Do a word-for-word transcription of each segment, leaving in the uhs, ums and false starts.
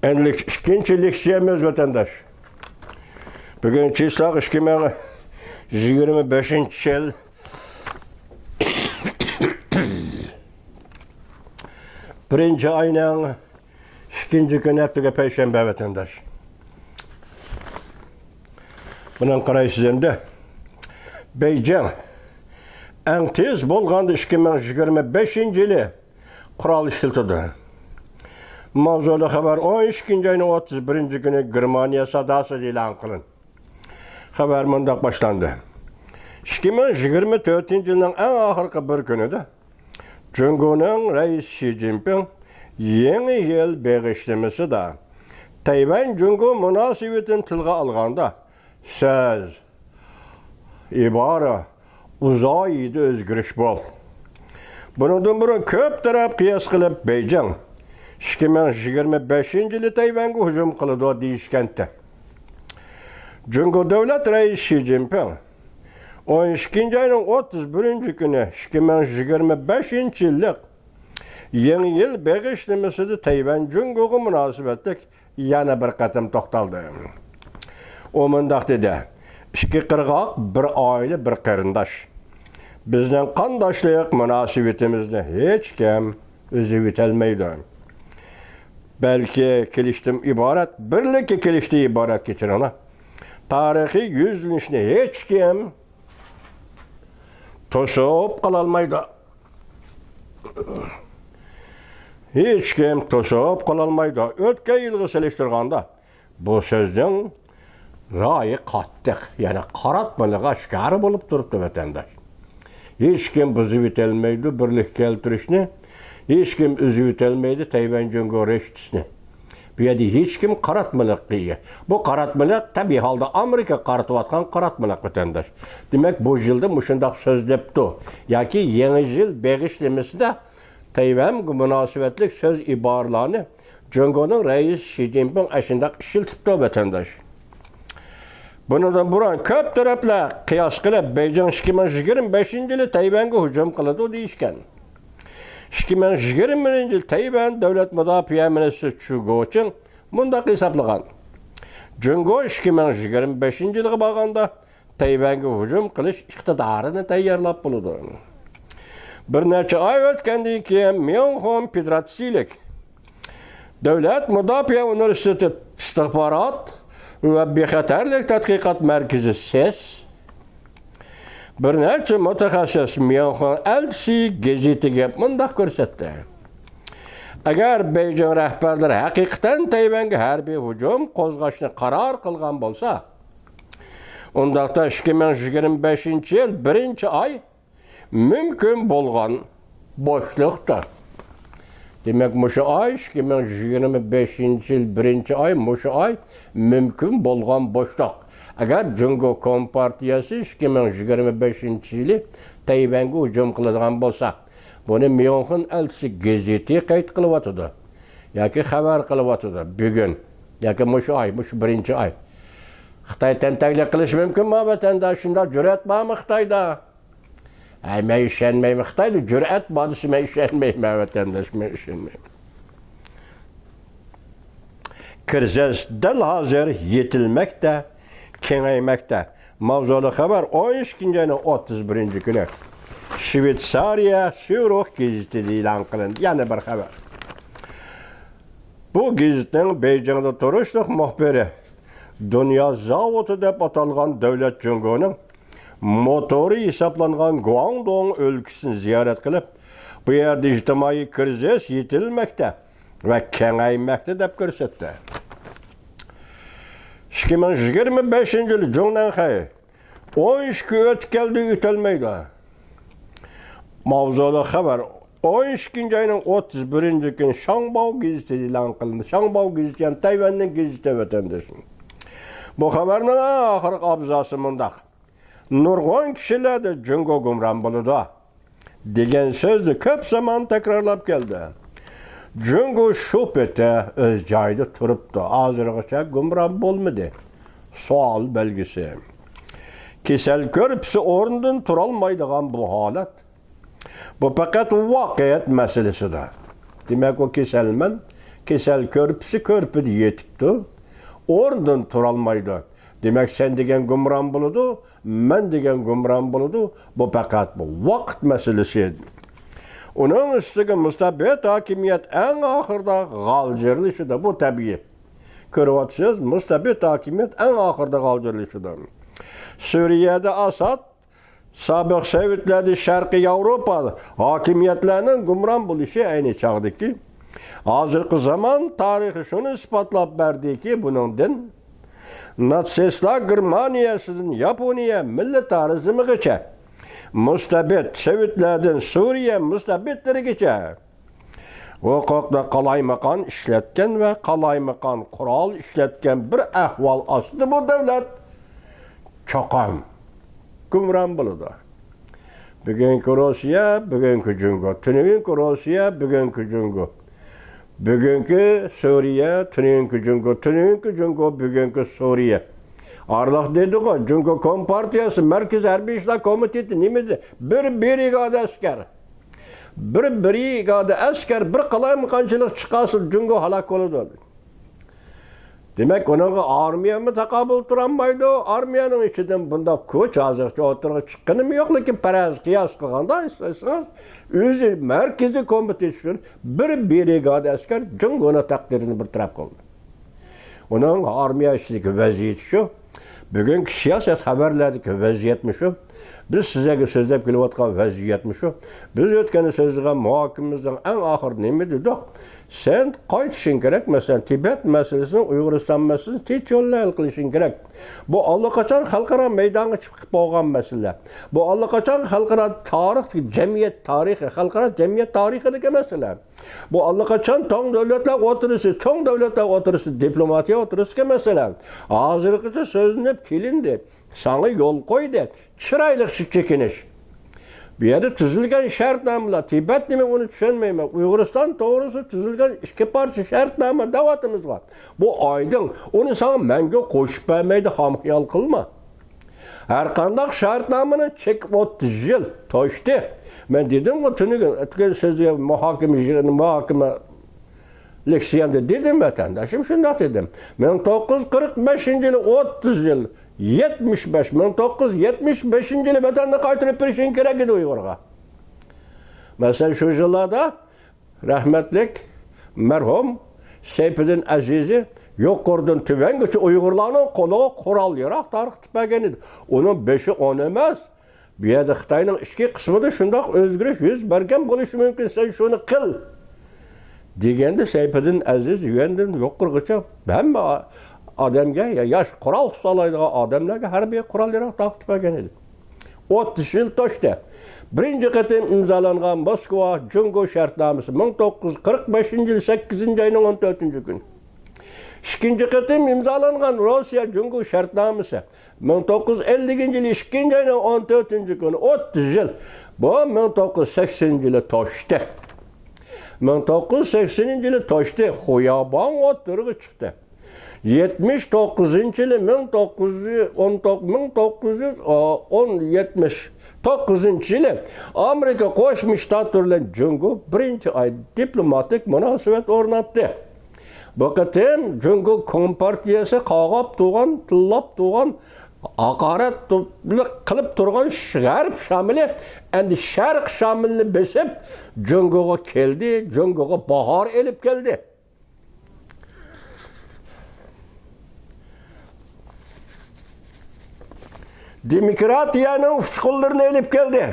ئەمدى ئىككىنچى لېكسىيەمىز، ۋەتەنداش. بۈگۈن چىسلاق ئىككى مىڭ يىگىرمە بەشىنچى يىل. بىرىنچى ئاينىڭ ئىككىنچى كۈنى، ھەپتىگە پەيشەنبە، ۋەتەنداش. بۇنىڭ قارايسىز ئەمدى. بېيجىڭ ئەڭ تېز بولغاندا ئىككى مىڭ يىگىرمە بەشىنچى يىلى قورال ئىشلىتىدۇ. ماۋزۇلۇق خەۋەر ئون ئىككىنچى ئاينىڭ ئوتتۇز بىرىنچى كۈنى گېرمانىيە ساداسىدا ئېلان قىلىندى. خەۋەر مۇنداق باشلاندى. ئىككى مىڭ يىگىرمە تۆتىنچى يىلنىڭ ئەڭ ئاخىرقى بىر كۈنىدە جۇڭگونىڭ رەئىسى شى جىنپىڭ يېڭى يىل بېغىشلىمىسىدا تەيۋەن جۇڭگو مۇناسىۋىتىنى تىلغا ئالغاندا، سۆز، ئىبارە، ئۇزايدى، ئۆزگىرىش بولدى. بۇنىڭدىن بۇرۇن كۆپ تەرەپ قىياس قىلىپ، بېيجىڭ ئىككى مىڭ يىگىرمە بەشىنچى يىلى تەيۋەنگە ھۇجۇم قىلىدۇ دېيىشكەنتى. جۇڭگو دۆلەت رەئىسى شى جىنپىڭ ئون ئىككىنچى ئاينىڭ ئوتتۇز بىرىنچى كۈنى ئىككى مىڭ يىگىرمە بەشىنچى يىللىق يېڭى يىل بېغىشلىمىسىدا تەيۋەن جۇڭگوغا مۇناسىۋەتلىك يەنە بىر قېتىم توختالدى. ئۇ مۇنداق دېدى: «ئىككى قىرغاق، بىر ئائىلە، بىر قېرىنداش. بىزنىڭ قانداشلىق مۇناسىۋىتىمىزنى ھېچكىم ئۈزۈۋېتەلمەيدۇ. بەلكى كېلىشتىن ئىبارەت، بىرلىككە كېلىشتىن ئىبارەت، كەچۈرۈڭلار. تارىخىي يۈزلىنىشنى ھېچكىم توسۇپ قالالمايدۇ. ھېچكىم توسۇپ قالالمايدۇ.» ئۆتكەن يىلغا سېلىشتۇرغاندا، بۇ سۆزنىڭ رايى قاتتىق، يەنى قاراتمىلىق ئاشكارا بولۇپ تۇرۇپتۇ، ۋەتەنداش. ھېچكىم بۇزۇۋېتەلمەيدۇ بىرلىككە كەلتۈرۈشنى، ھېچكىم ئۈزۈۋېتەلمەيدۇ تەيۋەن جۇڭگو رىشتىسىنى. بۇ يەردە ھېچكىم قاراتمىلىققا ئىگە. بۇ قاراتمىلىق تەبىئىي ھالدا ئامېرىكا قارىتىۋاتقان قاراتمىلىق، ۋەتەنداش. دېمەك، بۇ يىلدا مۇشۇنداق سۆزلەپتۇ ياكى يېڭى يىل بېغىشلىمىسىدا تەيۋەنگە مۇناسىۋەتلىك سۆز ئىبارىلەرنى جۇڭگونىڭ رەئىسى شى جىنپىڭ ئاشۇنداق ئىشلىتىپتۇ، ۋەتەنداش. بۇنىڭدىن بۇرۇن كۆپ تەرەپلەر قىياس قىلىپ، بېيجىڭ ئىككى مىڭ يىگىرمە بەشىنچى يىلى تەيۋەنگە ھۇجۇم قىلىدۇ دېيىشكەن. ئىككى مىڭ يىگىرمە بىرىنچى يىل تەيۋەن دۆلەت مۇداپىئە مىنىستىرى چۇ گوچىڭ مۇنداق ھېسابلىغان: جۇڭگو ئىككى مىڭ يىگىرمە بەشىنچى يىلغا بارغاندا تەيۋەنگە ھۇجۇم قىلىش ئىقتىدارىنى تەييارلاپ بولىدۇ. بىر نەچچە ئاي ئۆتكەندىن كېيىن، ميۇنخېن فېدېراتسىيىلىك دۆلەت مۇداپىئە ئۇنىۋېرسىتېتى ئىستىخبارات ۋە بىخەتەرلىك تەتقىقات مەركىزى، سېس، بىر نەچچە مۇتەخەسسىس ميۇنخېن ئەلچىسى گېزىتىگە مۇنداق كۆرسەتتى: «ئەگەر بېيجىڭ رەھبەرلىرى ھەقىقەتەن تەيۋەنگە ھەربىي ھۇجۇم قوزغاشنى قارار قىلغان بولسا، ئۇنداقتا ئىككى مىڭ يىگىرمە بەشىنچى يىل بىرىنچى ئاي مۇمكىن بولغان بوشلۇقتا.» دېمەك، مۇشۇ ئاي، ئىككى مىڭ يىگىرمە بەشىنچى يىل بىرىنچى ئاي، مۇشۇ ئاي مۇمكىن بولغان بوشلۇق. ئەگەر جۇڭگو كومپارتىيەسى ئىككى مىڭ يىگىرمە بەشىنچى يىلى تەيۋەنگە ھۇجۇم قىلىدىغان بولسا، بۇنى ميۇنخېن ئەلچىسى گېزىتى قەيت قىلىۋاتىدۇ ياكى خەۋەر قىلىۋاتىدۇ. بۈگۈن ياكى مۇشۇ ئاي، مۇشۇ بىرىنچى ئاي. خىتاي تەنتەكلىك قىلىشى مۇمكىنمۇ، ۋەتەنداش؟ شۇنداق جۈرئەت بارمۇ خىتايدا؟ ھەي، مەن ئىشەنمەيمەن. خىتايدا جۈرئەت بار دېسە، مەن ئىشەنمەيمەن، ۋەتەنداش، مەن ئىشەنمەيمەن. كىرىزىس دەل ھازىر يېتىلمەكتە، كېڭەيمەكتە. ماۋزۇلۇق خەۋەر ئون ئىككىنچى ئاينىڭ ئوتتۇز بىرىنچى كۈنى شۋېتسارىيە سۈرۇخ گېزىتىدە ئېلان قىلىندى. يەنە بىر خەۋەر. بۇ گېزىتنىڭ بېيجىڭدا تۇرۇشلۇق مۇخبىرى، دۇنيا زاۋۇتى دەپ ئاتالغان دۆلەت جۇڭگونىڭ موتورى ھېسابلانغان گۇاڭدۇڭ ئۆلكىسىنى زىيارەت قىلىپ، بۇ يەردە ئىجتىمائىي كىرىزىس يېتىلمەكتە ۋە كېڭەيمەكتە دەپ كۆرسەتتى. ئىككى مىڭ يىگىرمە بەشىنچى يىل جۇڭنەنخەي ئون ئىككى ئۆتكەلدە ئۆتەلمەيدۇ. ماۋزۇلۇق خەۋەر ئون ئىككىنچى ئاينىڭ ئوتتۇز بىرىنچى كۈنى شاڭباۋ گېزىتى ئېلان قىلىندى. شاڭباۋ گېزىتى، يەنى تەيۋەننىڭ گېزىتى، ۋەتەندىشىم. بۇ خەۋەرنىڭ ئەڭ ئاخىرقى ئابزاسى مۇنداق: «نۇرغۇن كىشىلەردە جۇڭگو گۇمران بولىدۇ» دېگەن سۆزنى كۆپ زامان تەكرارلاپ كەلدى. جۇڭگو شۇ پېتى ئۆز جايىدا تۇرۇپتۇ، ھازىرغىچە گۇمران بولمىدى. سوئال بەلگىسى. كېسەل كۆرپىسى ئورنىدىن تۇرالمايدىغان بۇ ھالەت، بۇ پەقەت ۋاقىت مەسىلىسىدۇر. دېمەك، ئۇ كېسەلمەن، كېسەل كۆرپىسى كۆرپىدە يېتىپتۇ. ئورنىدىن تۇرالمايدۇ. دېمەك، سەن دېگەن گۇمران بولىدۇ، مەن دېگەن گۇمران بولىدۇ. بۇ پەقەت بۇ ۋاقىت مەسىلىسى. ئۇنىڭ ئۈستىگە مۇستەبىت ھاكىمىيەت ئەڭ ئاخىرىدا غالجىرلىشىدۇ. بۇ تەبىئىي. كۆرۈۋاتىسىز، مۇستەبىت ھاكىمىيەت ئەڭ ئاخىرىدا غالجىرلىشىدۇ. سۈرىيەدە ئاساد، سابىق سوۋېتلەردە شەرقىي ياۋروپا ھاكىمىيەتلەرنىڭ گۇمران بولۇشى ئەينى چاغدىكى، ھازىرقى زامان تارىخى شۇنى ئىسپاتلاپ بەردىكى، بۇنىڭدىن ناتسىستلار گېرمانىيەسىدىن ياپونىيە مىللىتارىزمىغىچە، مۇستەبىت سوۋېتلەردىن سۈرىيە مۇستەبىتلىرىگىچە ھوقۇقنى قالايمىقان ئىشلەتكەن ۋە قالايمىقان قورال ئىشلەتكەن بىر ئەھۋال ئاستىدا بۇ دۆلەت چوقۇم گۇمران بولىدۇ. بۈگۈنكى روسىيە، بۈگۈنكى جۇڭگو، تۈنۈگۈنكى روسىيە، بۈگۈنكى جۇڭگو. بۈگۈنكى سۈرىيە، تۈنۈگۈنكى جۇڭگو، تۈنۈگۈنكى جۇڭگو، بۈگۈنكى سۈرىيە. ئارىلىق دېدىغۇ، جۇڭگو كومپارتىيەسى مەركىزىي ھەربىي ئىشلار كومىتېتى نېمە دېدى؟ بىر برىگادا ئەسكەر، بىر برىگادا ئەسكەر، بىر قالايمىقانچىلىق چىقارسا، جۇڭگو ھالاك بولىدۇ. دېمەك، ئۇنىڭغا ئارمىيەمۇ تاقابىل تۇرالمايدۇ. ئارمىيەنىڭ ئىچىدىن بۇنداق كۈچ ھازىرغىچە ئوتتۇرىغا چىققىنىمۇ يوق. لېكىن پەرەز، قىياس قىلغاندا، ئېيتسىڭىز، ئۆزى مەركىزىي كومىتېت ئۈچۈن بىر برىگادا ئەسكەر جۇڭگونىڭ تەقدىرىنى بىر تەرەپ قىلدى. ئۇنىڭ ئارمىيە ئىچىدىكى ۋەزىيىتى شۇ. بۈگۈنكى سىياسەت خەۋەرلەردىكى ۋەزىيەتمۇ شۇ. بىز سىزلەرگە سۆزلەپ كېلىۋاتقان ۋەزىيەتمۇ شۇ. بىز ئۆتكەندە سۆزلىگەن مۇھاكىمىمىزنىڭ ئەڭ ئاخىرىدا نېمە دېدۇق؟ سەن قايتىشىڭ كېرەك، مەسىلەن، تىبەت مەسىلىسىنى، ئۇيغۇرىستان مەسىلىسىنى تىنچ يول بىلەن ھەل قىلىشىڭ كېرەك. بۇ ئاللىقاچان خەلقئارا مەيدانغا چىقىپ بولغان مەسىلە. بۇ ئاللىقاچان خەلقئارا تارىخ، جەمئىيەت تارىخى، خەلقئارا جەمئىيەت تارىخىدىكى مەسىلە. بۇ ئاللىقاچان چوڭ دۆلەتلەر ئوتتۇرىسى، چوڭ دۆلەتلەر ئوتتۇرىسى، دىپلوماتىيە ئوتتۇرىسىدىكى مەسىلە. ھازىرغىچە سۆزلىنىپ كېلىندى. ساڭا يول قويدى. چىرايلىق چېكىنىش. بۇ يەردە تۈزۈلگەن شەرتنامىلار، تىبەت نېمە، ئۇنى چۈشەنمەيمەن. ئۇيغۇرىستان توغرىسىدا تۈزۈلگەن ئىككى پارچە شەرتنامە دەۋاتىمىزغۇ. بۇ ئايدىڭ. ئۇنى ساڭا مەڭگۈ قوشۇپ بەرمەيدۇ، خام خىيال قىلما. ھەر قانداق شەرتنامىنى چېكىپ ئوتتۇز يىل توشتى. مەن دېدىمغۇ، تۈنۈگۈن، ئۆتكەن سۆزگە مۇھاكىمە يىغىنى، مۇھاكىمە لېكسىيەمدە دېدىم، ۋەتەنداشىم، شۇنداق دېدىم. مىڭ توققۇز يۈز قىرىق بەشىنچى يىلى ئوتتۇز يىل، يەتمىش بەش، مىڭ توققۇز يۈز يەتمىش بەشىنچى يىلى ۋەتەننى قايتۇرۇپ بېرىشىڭ كېرەك ئىدى ئۇيغۇرغا. مەسىلەن، شۇ يىللاردا رەھمەتلىك مەرھۇم سەيپىدىن ئەزىزى يۇقىرىدىن تۆۋەنگىچە ئۇيغۇرلارنىڭ قولىغا قورال ياراغ تارقىتىپ بەرگەن ئىدى. ئۇنىڭ بېشى ئون ئەمەس. بۇ يەردە خىتاينىڭ ئىچكى قىسمىدا شۇنداق ئۆزگىرىش يۈز بەرگەن بولۇشى مۇمكىن، سەن شۇنى قىل، دېگەندە، سەيپىدىن ئەزىز يۈەندىن يۇقىرىغىچە ھەممە ئادەمگە، يا-، ياش قورال تۇتالايدىغان ئادەملەرگە ھەربىي قورال ياراغ تارقىتىپ بەرگەن ئىدى. ئوتتۇز يىل توشتى. بىرىنچى قېتىم ئىمزالانغان موسكۋا جۇڭگو شەرتنامىسى مىڭ توققۇز يۈز قىرىق بەشىنچى يىل سەككىزىنچى ئاينىڭ ئون تۆتىنچى كۈنى. ئىككىنچى قېتىم ئىمزالانغان روسىيە جۇڭگو شەرتنامىسى مىڭ توققۇز يۈز ئەللىكىنچى يىلى ئىككىنچى ئاينىڭ ئون تۆتىنچى كۈنى، ئوتتۇز يىل. بۇ مىڭ توققۇز يۈز سەكسىنىنچى يىلى توشتى. مىڭ توققۇز يۈز سەكسىنىنچى يىلى توشتى. خۇياباڭ ئوتتۇرىغا چىقتى. يەتمىش توققۇزىنچى يىلى، مىڭ توققۇز يۈز ئون توققۇز، مىڭ توققۇز يۈز ئون، يەتمىش توققۇزىنچى يىلى ئامېرىكا قوشما شتاتلىرى بىلەن جۇڭگو بىرىنچى ئاي دىپلوماتىك مۇناسىۋەت ئورناتتى. بۇ قېتىم جۇڭگو كومپارتىيەسى قاغاپ تۇرغان، تىللاپ تۇرغان، ھاقارەت قىلىپ تۇرغان غەرب شامىلى ئەمدى شەرق شامىلىنى بېسىپ، جۇڭگوغا كەلدى، جۇڭگوغا باھار ئېلىپ كەلدى. دېموكراتىيەنىڭ ئۇچقۇنلىرىنى ئېلىپ كەلدى.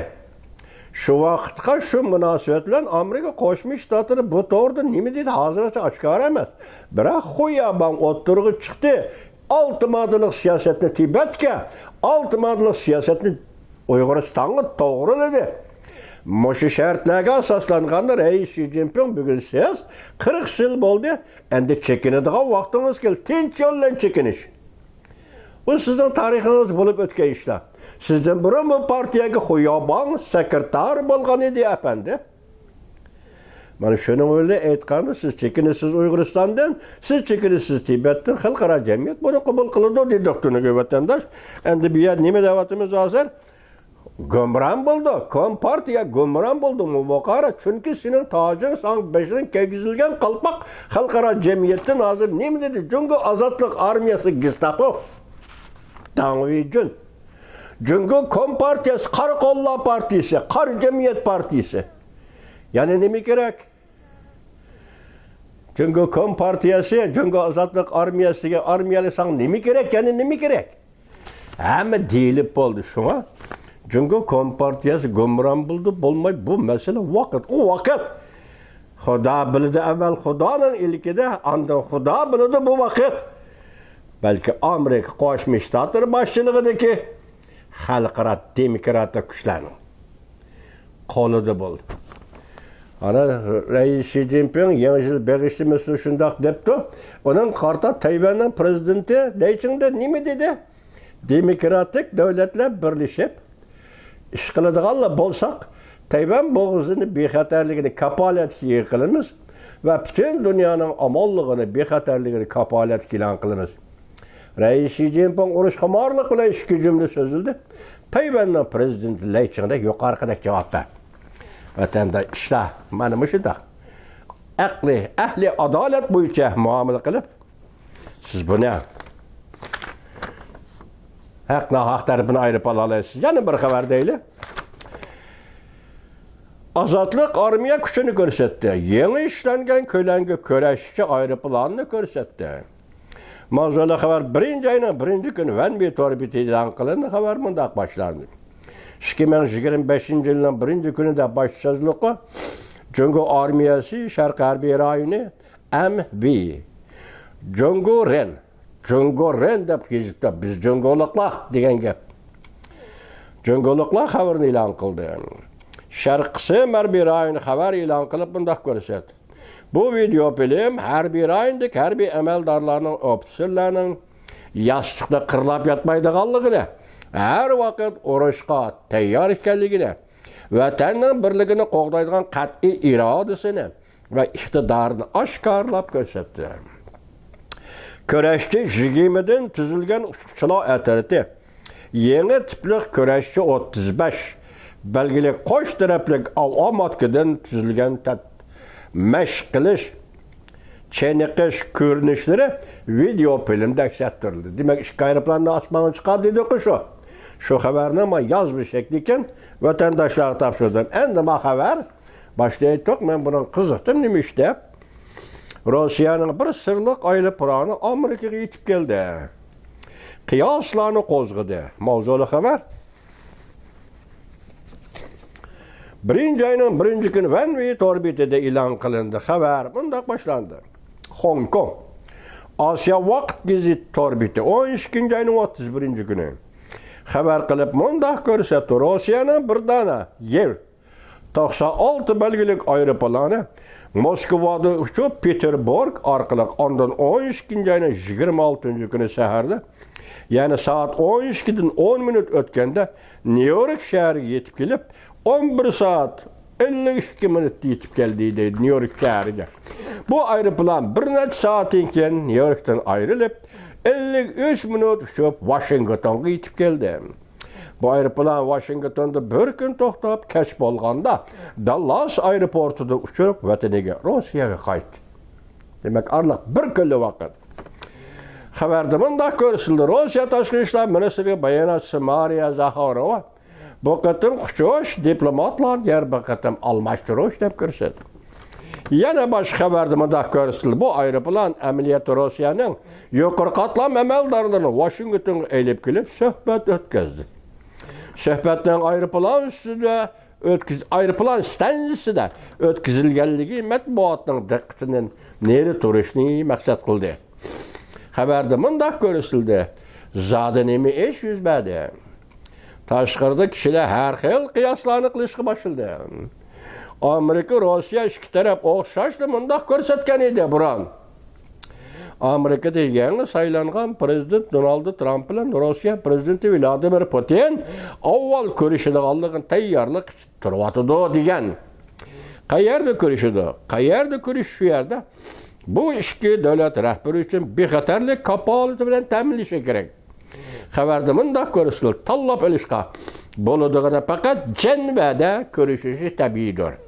شۇ ۋاقىتقا، شۇ مۇناسىۋەت بىلەن ئامېرىكا قوشما شتاتلىرى بۇ توغرىدا نېمە دېدى، ھازىرغىچە ئاشكارا ئەمەس. بىراق خۇياباڭ ئوتتۇرىغا چىقتى. ئالتە ماددىلىق سىياسەتنى تىبەتكە، ئالتە ماددىلىق سىياسەتنى ئۇيغۇرىستانغا توغرىلىدى. مۇشۇ شەرتلەرگە ئاساسلانغاندا، رەئىس شى جىنپىڭ، بۈگۈن سىز قىرىق يىل بولدى، ئەمدى چېكىنىدىغان ۋاقتىڭىز كەلدى، تىنچ يول بىلەن چېكىنىش. بۇ سىزنىڭ تارىخىڭىز بولۇپ ئۆتكەن ئىشلار. سىزدىن بۇرۇن بۇ پارتىيەگە خۇياباڭ سېكرېتار بولغان ئىدى، ئەپەندى. مانا شۇنىڭ بىلەن ئېيتقاندا، سىز چېكىنىسىز ئۇيغۇرىستاندىن، سىز چېكىنىسىز تىبەتتىن، خەلقئارا جەمئىيەت بۇنى قوبۇل قىلىدۇ، دېدۇق تۈنۈگۈن ۋەتەنداش. ئەمدى بۇ يەردە نېمە دەۋاتىمىز ھازىر؟ گۇمران بولدى. كومپارتىيە گۇمران بولدى، مۇبارەك. چۈنكى سېنىڭ تاجىڭ، ساڭا بېشىڭ كىيگۈزۈلگەن قالپاق. خەلقئارا جەمئىيەتتىن ھازىر نېمە دېدى؟ جۇڭگو ئازادلىق ئارمىيەسى، گېستاپو. داڭ ۋېيجۈن. جۇڭگو كومپارتىيەسى، قارا قوللار پارتىيىسى، قارا جەمئىيەت پارتىيىسى. يەنە نېمە كېرەك؟ جۇڭگو كومپارتىيەسى، جۇڭگو ئازادلىق ئارمىيەسىگە، ئارمىيەلىك ساڭا نېمە كېرەك؟ يەنە نېمە كېرەك؟ ھەممە دېيىلىپ بولدى. شۇڭا جۇڭگو كومپارتىيەسى گۇمران بولدى، بولماي، بۇ مەسىلە ۋاقىت، ئۇ ۋاقىت. خۇدا بىلىدۇ ئەۋۋەل خۇدانىڭ ئىلكىدە، ئاندىن خۇدا بىلىدۇ بۇ ۋاقىت. بەلكى ئامېرىكا قوشما شتاتلىرى باشچىلىقىدىكى خەلقئارا دېموكراتىك كۈچلەرنىڭ قولىدا بولدى. ئانا رەئىس شى جىنپىڭ يېڭى يىل بېغىشلىمىسىدا شۇنداق دەپتۇ. ئۇنىڭ قارىتا تەيۋەننىڭ پرېزىدېنتى لەي چىڭدە نېمە دېدى؟ دېموكراتىك دۆلەتلەر بىرلىشىپ ئىش قىلىدىغانلا بولساق، تەيۋەن بوغۇزىنى بىخەتەرلىكىنى كاپالەتكە ئىگە قىلىمىز ۋە پۈتۈن دۇنيانىڭ ئامانلىقىنى، بىخەتەرلىكىنى كاپالەتكە ئېلان قىلىمىز. رەئىس شى جىنپىڭ ئۇرۇشخۇمارلىق بىلەن ئىككى جۈملە سۆزلىدى. تەيۋەننىڭ پرېزىدېنتى لەي چىڭدە يۇقىرىقىدەك جاۋاب بەردى. ۋەتەنداشلار، مانا مۇشۇنداق ئەقلى، ئەھلى ئادالەت بويىچە مۇئامىلە قىلىپ، سىز بۇنى ھەق ناھەق تەرىپىنى ئايرىپ ئالالايسىز. يەنە بىر خەۋەر دەيلى. ئازادلىق ئارمىيە كۈچىنى كۆرسەتتى. يېڭى ئىشلەنگەن كۆلەڭگە كۈرەشچى ئايروپىلاننى كۆرسەتتى. ماۋزۇلۇق خەۋەر بىرىنچى ئاينىڭ بىرىنچى كۈنى ۋەنبى تور بېتىدە ئېلان قىلىندى. خەۋەر مۇنداق باشلاندى. ئىككى مىڭ يىگىرمە بەشىنچى يىلنىڭ بىرىنچى كۈنىدە باش سۆزلۈكى جۇڭگو ئارمىيەسى شەرقىي ھەربىي رايونى، ئەم بى، جۇڭگو رېن، جۇڭگو رېن دەپ يېزىپتۇ. بىز جۇڭگولۇقلار دېگەن گەپ. جۇڭگولۇقلار خەۋىرىنى ئېلان قىلدى. شەرقىي قىسىم ھەربىي رايونى خەۋەر ئېلان قىلىپ مۇنداق كۆرسەتتى. بۇ ۋىدېئو فىلىم ھەربىي رايوندىكى ھەربىي ئەمەلدارلارنىڭ، ئوفىتسېرلارنىڭ ياستۇقتا قىرلاپ ياتمايدىغانلىقىنى، ھەر ۋاقىت ئۇرۇشقا تەييار ئىكەنلىكىنى، ۋەتەننىڭ بىرلىكىنى قوغدايدىغان قەتئىي ئىرادىسىنى ۋە ئىقتىدارىنى ئاشكارىلاپ كۆرسەتتى. كۈرەشچى يىگىرمىدىن تۈزۈلگەن ئۇچقۇچىلار ئەترىتى، يېڭى تىپلىق كۈرەشچى ئوتتۇز بەش، بەلگىلىك قوش تەرەپلىك ئاۋاماتكىدىن تۈزۈلگەن تەت-، مەشىق قىلىش، چېنىقىش كۆرۈنۈشلىرى ۋىدېئو فىلىمدا ئەكس ئەتتۈرۈلدى. دېمەك، ئىككى ئايروپىلاننى ئاسمانغا چىقاردى دېدۇققۇ شۇ. شۇ خەۋەرنى ما يازما شەكلىكەن ۋەتەنداشلارغا تاپشۇردۇم. ئەمدى ما خەۋەر باشتا ئېيتتۇق، مەن بۇنىڭغا قىزىقتىم، نېمە ئىش دەپ. روسىيەنىڭ بىر سىرلىق ئايروپىلانى ئامېرىكىغا يېتىپ كەلدى. قىياسلارنى قوزغىدى. ماۋزۇلۇق خەۋەر. بىرىنچى ئاينىڭ بىرىنچى كۈنى ۋەنۋى تور بېتىدە ئېلان قىلىندى. خەۋەر مۇنداق باشلاندى. خوڭكوڭ. ئاسىيا ۋاقىت گېزىتى تور بېتى، ئون ئىككىنچى ئاينىڭ ئوتتۇز بىرىنچى كۈنى خەۋەر قىلىپ مۇنداق كۆرسەتتى. روسىيەنىڭ بىر دانە يېر توقسان ئالتە بەلگىلىك ئايروپىلانى موسكۋادا ئۇچۇپ، پېتېربۇرگ ئارقىلىق ئاندىن ئون ئىككىنچى ئاينىڭ يىگىرمە ئالتىنچى كۈنى سەھەردە، يەنى سائەت ئون ئىككىدىن ئون مىنۇت ئۆتكەندە نيۇ يورك شەھىرىگە يېتىپ كېلىپ، ئون بىر سائەت ئەللىك ئىككى مىنۇتتا يېتىپ كەلدى دەيدۇ نيۇ يورك شەھىرىگە. بۇ ئايروپىلان بىر نەچچە سائەتتىن كېيىن نيۇ يوركتىن ئايرىلىپ، ئەللىك ئۈچ مىنۇت ئۇچۇپ، ۋاشىنگتونغا يېتىپ كەلدى. بۇ ئايروپىلان ۋاشىنگتوندا بىر كۈن توختاپ، كەچ بولغاندا داللاس ئايروپورتىدا ئۇچۇپ، ۋەتىنىگە، روسىيەگە قايتتى. دېمەك، ئارىلىق بىر كۈنلا ۋاقىت. خەۋەردە مۇنداق كۆرسىتىلدى، روسىيە تاشقى ئىشلار مىنىستىرلىقى باياناتچىسى مارىيا زاخاروۋا بۇ قېتىمقى ئۇچۇش دىپلوماتلار يەر بىر قېتىم ئالماشتۇرۇش دەپ كۆرسەتتى. يەنە باشقا خەۋەردە مۇنداق كۆرسىتىلدى، بۇ ئايروپىلان ئەمەلىيەتتە روسىيەنىڭ يۇقىرى قاتلام ئەمەلدارلىرىنى ۋاشىنگتونغا ئېلىپ كېلىپ سۆھبەت ئۆتكۈزدى. سۆھبەتنىڭ ئايروپىلان ئۈستىدە ئۆتكۈز-، ئايروپىلان ستانسىسىدا ئۆتكۈزۈلگەنلىكى مەتبۇئاتنىڭ دىققىتىنى نېرى تۇرۇشنى مەقسەت قىلدى. خەۋەردە مۇنداق كۆرسىتىلدى، زادى نېمە ئىش يۈز بەردى؟ تاشقىرىدا كىشىلەر ھەر خىل قىياسلارنى قىلىشقا باشلىدى. ئامېرىكا، روسىيە ئىككى تەرەپ ئوخشاشلا مۇنداق كۆرسەتكەن ئىدى بۇرۇن. ئامېرىكىدا يېڭى سايلانغان پرېزىدېنت دونالد ترامپ بىلەن روسىيە پرېزىدېنتى ۋلادىمىر پۇتىن ئاۋۋال كۆرۈشىدىغانلىقىنى تەييارلىق تۇرۇۋاتىدۇ دېگەن. قەيەردە كۆرۈشىدۇ؟ قەيەردە كۆرۈشۈش؟ شۇ يەردە. بۇ ئىككى دۆلەت رەھبىرى ئۈچۈن بىخەتەرلىك كاپالىتى بىلەن تەمىنلىشى كېرەك. خەۋەردە مۇنداق كۆرسىتىلدى، تاللاپ ئېلىشقا بولىدىغىنى پەقەت جەنبەدە كۆرۈشۈشى تەبىئىيدۇر.